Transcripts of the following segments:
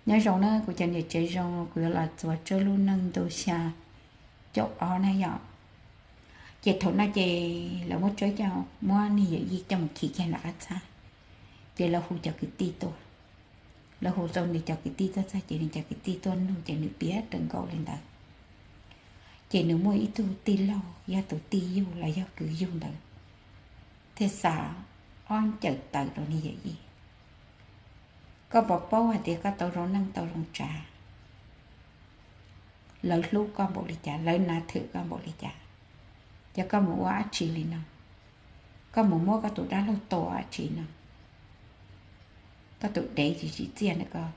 Nyob zoo na kuv cov niam tsev zoo, kuv yuav los txuas tsawb lub neej ntu xya caum ob na yom. Ces thaum no ces lawv muab tsawb coj, muab niag yawm yij coj mus khi kiag nram qab txhab, ces lawv hu cov kwv tij tuaj. Lawv hu tau nws cov kwv tij tuaj txog ces nws cov kwv tij tuaj nug ces nws piav raws nkaus li ntawd. Ces nws muaj ib tug tij laug yog tus tij yug los yog kwv yug ntawd thiaj xa ob ncaws tawv rau niag yawm yij. Koj puas paub hais tias koj tau zoo neej tau zoo tsav, lawv hlub koj npaum li cas, lawv nav thwm koj npaum li cas, ces koj mus ua dab tsi li no? Koj mus muab koj tus dab laug tua dab tsi no? Koj tus dev tsis tsim txiaj ntawm koj,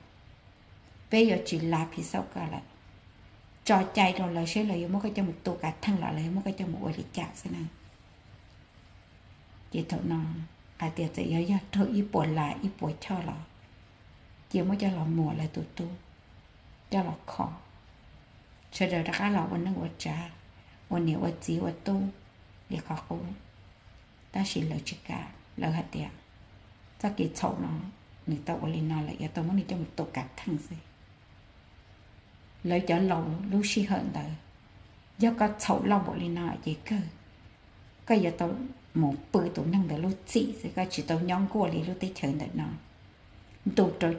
peb yuav tsis lav phiv xauj koj lawm. Tso cai rau lawv seb lawv yuav muab koj coj mus tu kav theej los lawv yuav muab koj coj mus ua li cas xwb na. Ces thaum no hais tias txawm yuav yog raug ib puas las ib puas choj los cia muab coj los muas lawv tus tub, coj los kho, sawv daws rov qab los ua neej ua tsav, ua niam ua txiv ua tub li qhov qub. Tab sis lawv tsis kam, lawv hais tias txoj kev txhaum no nws tau ua li no lawm yuav tau muab nws coj mus tu kav theej xwb. Lawv cov laus lub sij hawm ntawd, yog koj txhaum loj npaum li no ces kawg koj yuav tau mus pw tus neeg ntawd lub txim xwb, koj tsis tau nyob nkuaj li lub teb chaws ntawm no. Ntu rau